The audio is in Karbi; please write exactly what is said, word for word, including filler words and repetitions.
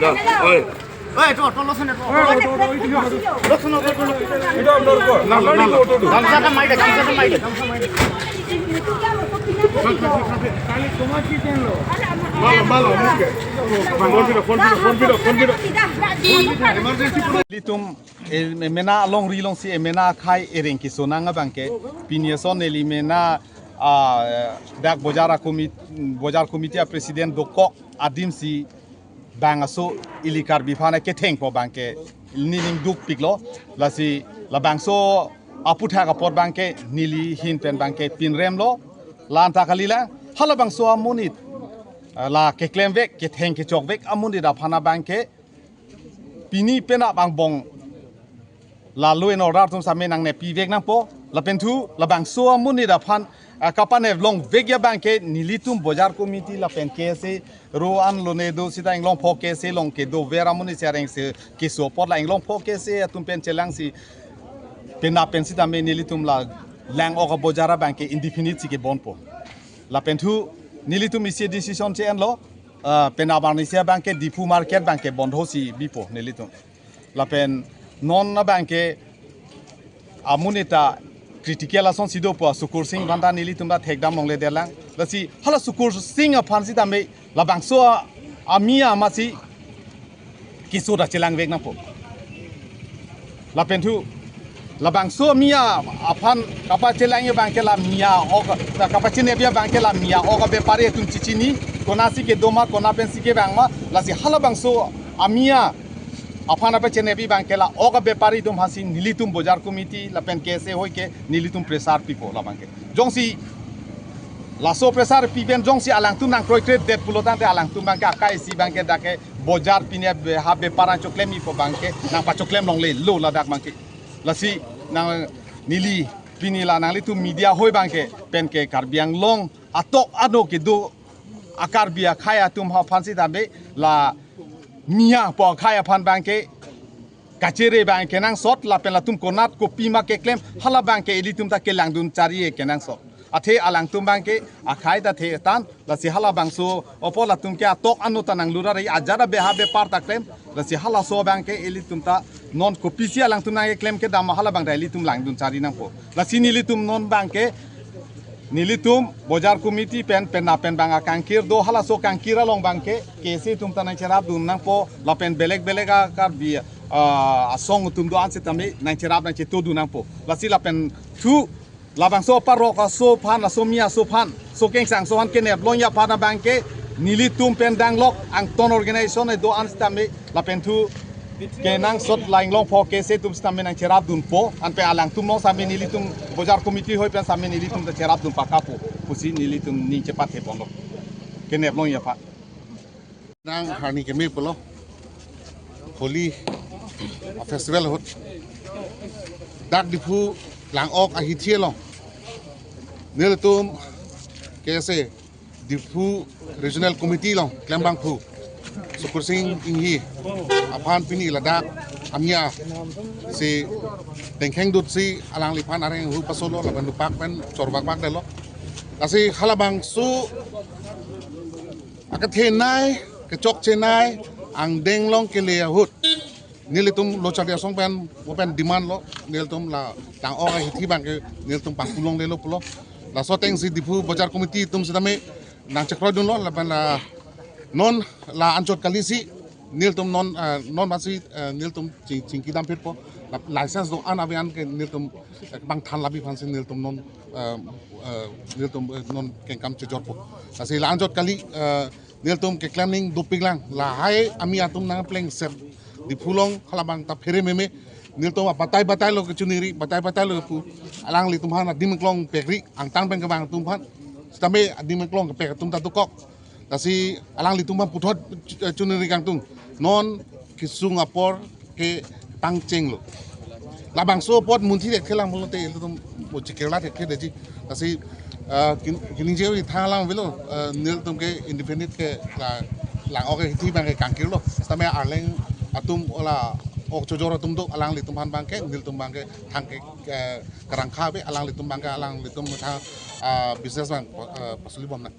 Oi. Oi, to, to, losun, to. Losun, to, to. Gamsa ta mai de, gamsa ta mai de. Malo, malo, muke. Phone pilo, phone pilo, phone pilo, phone pilo. Emergency pilo. Nelitum, eh, emena alongri alongsi emena akhai ereng kesonang abangke, pini ason neli emena, ah, dak bojar a commit-, bojar committee a president dokok adimsi bang aso ili Karbi aphan kethengpo abangke neli ning dukpiklo, lasi labangso aputhak apot abangke neli ahin pen abangke pinremlo, la-an ta kalilang, halabangso amonit, ah, la keklemvek, ketheng kechokvek amonit aphan abangke pini penap angbong la law and order atum same nangnepivek nangpo. Lapen thu labangso amonit aphan, ah, kapaneplongvek abangke nelitum bojar committee lapen K S A ro an lone do sita inglongpo K S A along kedover amonit si areng si keso apot la inglongpo K S A atum pen chelangsi penap pen sitame nelitum la lang-ok abojar abangke indefinite si kebonpo. Lapen thu nelitum isi decision che-enlo, ah, penap arni si abangke Diphu market abangke bondho si bipo nelitum. Lapen non abangke amonit ta critical asonsi dopo, Sukur Singh aphan ta nelitum ta thekdam longledelang. Lasi hala Sukur Singh aphan sitame labangso a-, amia amatsi keso ta chelangvek nangpo. Lapen thu labangso amia aphan kapachelangji abangke la mia ok, kapachinepji abangke la mia ok abepari atum chichini, konatsi kedo ma, konat pensi kevang ma, lasi halabangso amia aphan kapachinepji abangke la ok abepari atum aphansi nelitum bojar committee lapen K S A ahoi ke nelitum pressure pipo labangke. Jongsi laso pressure pi pen jongsi alangtum nangkroikredet pulo tangte alangtum abangke akai isi abangke dak ke bojar pini abe-, ha bepar nangchoklemjipo abangke nangpachoklem longlelo ladak abangke. Lasi nang neli pini la nanglitum media ahoi abangke pen ke Karbi Anglong atok ano kedo a-Karbi akhai atum aphan sitame la mia pu akhai aphan abangke kachere abang kenangsot lapen latum konat kopima keklem hala abangke ilitum ta kelangdun chari kenangsot. Athe alangtum abangke akhai ta the tan, lasi halabangso apot latum ke atok ano ta nanglurar ajat abe ha bepar ta klem, lasi halaso abangke ilitum ta non kopisi alangtum nangkeklem kedam halabang ta ilitum langdun chari nangpo. Lasi nelitum non abangke nelitum bojar committee pen penap pen abang akangkir do, halaso kangkir along abangke K S A atum ta nangcherapdun nangpo lapen belek belek a-Karbi, ah, asong atum do-an sitame nangcherap nangchetodun nangpo. Lasi lapen thu labangso parok aso aphan, aso mi aso aphan, so kengsang aso aphan keneplongji aphan abangke nelitum pen danglok angton organization do-an sitame lapen thu kenangsot la inglongpo K S A atum sitame nangcherapdunpo, anpe alangtum along sitame nelitum bojar committee ahoi pen sitame nelitum ta cherapdun pakapo pusi nelitum ning chepathe ponlo keneplongji aphan. Nang harni keme pulo Holi festival ahut dak Diphu lang-ok ahithi along nelitum K S A Diphu Regional Committee along klembangphu Sukur Singh Inghi aphan pini ladak amia si tengkheng dut si alangliphan areng hu pasolo lapen dupak pen chorvakvakdetlo. Lasi halabangso akethenei, kechokchenei angdeng along kele ahut nelitum lo charli asong pen, mo pen demand lo, nelitum la lang-ok ahithi abangke nelitum pangku longlelo pulo. Laso atengsi Diphu bojar committee atum sitame nangchekroidunlo lapen la non la anchot kali si nelitum non, eh, non masi, eh, nelitum ching, chingki damphitpo. La license do-an ave-an ke nelitum, eh, bang than labi aphansi nelitum non, eh, eh, nelitum, eh, non kengkam chejorpo. Lasi la anchot kali, eh, nelitum keklem ning dopiklang, lahai amia atum nangplengset Diphu along halabang ta phere meme. Nelitum abatai batai lo kechiningri, batai batai lo pu alanglitum aphan adim klong pekri, angtan pen kevang atum aphan sitame adim klong kepek atum ta dokok. Lasi alanglitum aphan puthot, eh, chiningri kangtung. Non kesung apor kepangchenglo. Labangso apot munthi thekthelang pulote ilitum mo chikirla thekthedetji. Lasi, eh, kin-, kiningje ri thanlang avelo, eh, nelitum ke indefinite ke la lang-ok ahithi abangke kangkirlo. Sitame Arleng atum ola ok chojor atum do, alanglitum aphan abangke nelitum abangke thang ke, eh, karangkha ave, alanglitum abangke alanglitum thang, ah, business abang, eh, pasolibom nang.